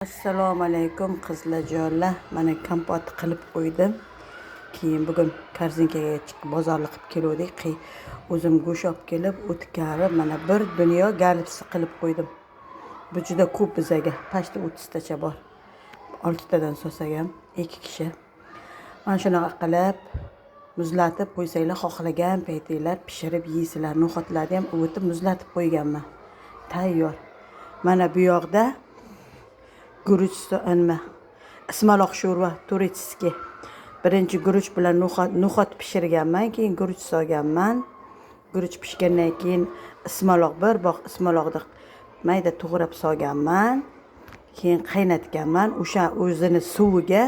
Assalomu alaykum, qizlarjonlar. Mana, kompot qilib qo'ydim. Keyin bugun korzinkaga chiqib bozorlik qilib keluvdik. O'zim go'sht olib kelib, o'tkazib, mana bir dunyo голубцы qilib qo'ydim. Bu juda ko'p bizaga, почти 30 tacha bor. Oltitadan solsak ham ikki kishi. Mana shunaqa qilib muzlatib qo'ysanglar, xohlagan paytinglar pishirib yeysizlar. No'xatlarni ham ivitib, muzlatib qo'yganman, tayyor. Mana bu yoqda guruch, nima, ismaloq sho'rva, турецкий. Birinchi guruch bilan no'xat pishirganman, keyin guruch solganman. Guruch pishgandan keyin ismaloq, bir bog' ismaloqni mayda to'g'rab solganman, keyin qaynatganman o'sha o'zini suviga.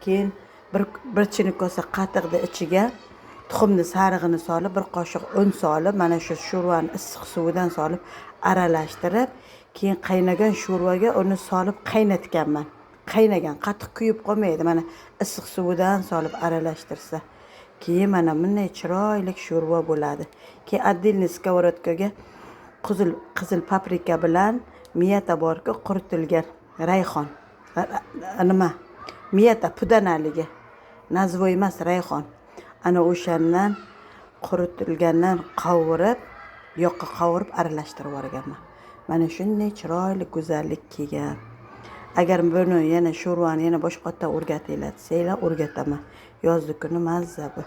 Keyin bir chini kosa qatiqni ichiga tuxumni sarig'ini solib, bir qoshiq un solib, mana shu sho'rvani issiq suvidan solib aralashtirib, keyin qaynagan sho'rvaga uni solib qaynatganman. Qaynagan qatiq kuyib qolmaydi, mana issiq suvidan solib aralashtirsa. Keyin mana bunday chiroyli sho'rva bo'ladi. Keyin отдельный сковородка ga qizil paprika bilan мята borku, quritilgan rayhon, nima, мята pudanaligi, nazvoy emas, rayhon, ana o'shandan quritilgandan qovurib, yoqqa qovurib aralashtirib yuborganman. Mana shunday chiroyli go'zallik kelgan. Agar buni yana, sho'rvani yana boshqatdan o'rgatinglar desanglar, o'rgataman. Yozgi kuni mazza bu.